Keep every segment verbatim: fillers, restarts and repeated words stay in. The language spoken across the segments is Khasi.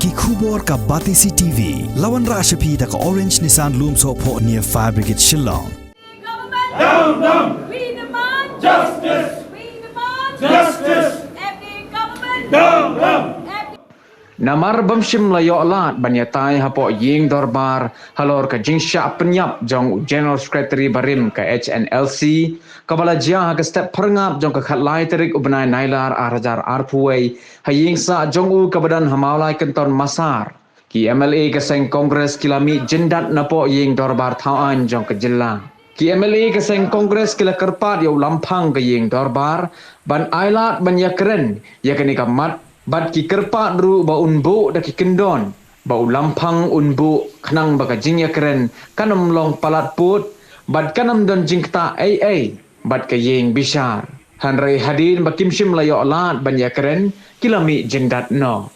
Ki khubor ka Batesi T V. La wanrah sha phi da ka Orange Nissan Lumsohphoh near Fire Brigade Shillong. Government. Down, down. We demand justice. We demand justice. F D A government. Down, down. F D A. Namar bym shym la ïoh lad ban ïatai hapoh ïing dorbar halor ka jingshah pynïap jong u General Secretary barim ka H N L C, kaba la jia ha ka step phyrngap jong ka khatlai tarik u bnai Nailar ar hajar arphew wei, ha ïing sah jong u kaba don ha Mawlai Kynton Massar. Ki M L A ka seng Congress ki la mih jyndat napoh ïing dorbar thaw aiñ jong ka jylla. Ki M L A ka seng Congress ki la kyrpad ïa u lamphang ka ïing dorbar ban ailad ban ïakren ïa kane ka mat, bad ki kyrpad ruh ba un buh da ki kyndon ba u lamphang un buh, khnang ba ka jingïakren kan ym long palat pud bad kan ym don jingktah ei ei bad ka ïing bishar. Hynrei hadien ba kim shym la ïoh lad ban ïakren, ki la mih jyndat noh.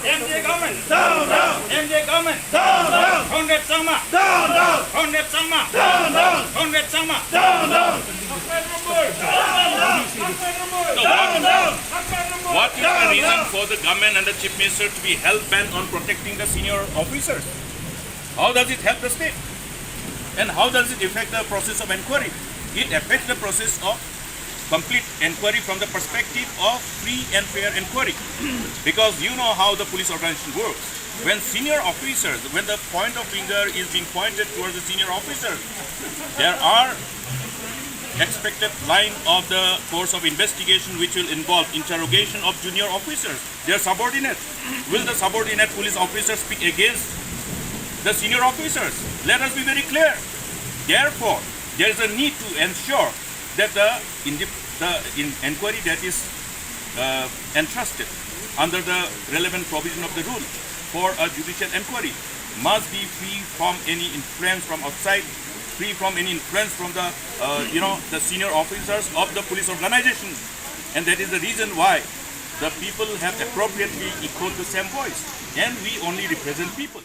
M J government. Down, down. M J government. Down, down. Conrad Sangma. Down, down. Conrad Sangma. Down, down. Conrad Sangma. Down, down. So what, what is the reason for the government and the chief minister to be hell bent on protecting the senior officers? How does it help the state? And how does it affect the process of inquiry? It affects the process of complete inquiry from the perspective of free and fair inquiry. Because you know how the police organization works. When senior officers, when the point of finger is being pointed towards the senior officers, there are expected line of the course of investigation which will involve interrogation of junior officers, their subordinates. Will the subordinate police officers speak against the senior officers? Let us be very clear. Therefore, there is a need to ensure that the, indi- the in- inquiry that is uh, entrusted under the relevant provision of the rule for a judicial inquiry must be free from any influence from outside, free from any influence from the, uh, you know, the senior officers of the police organization. And that is the reason why the people have appropriately echoed the same voice. And we only represent people.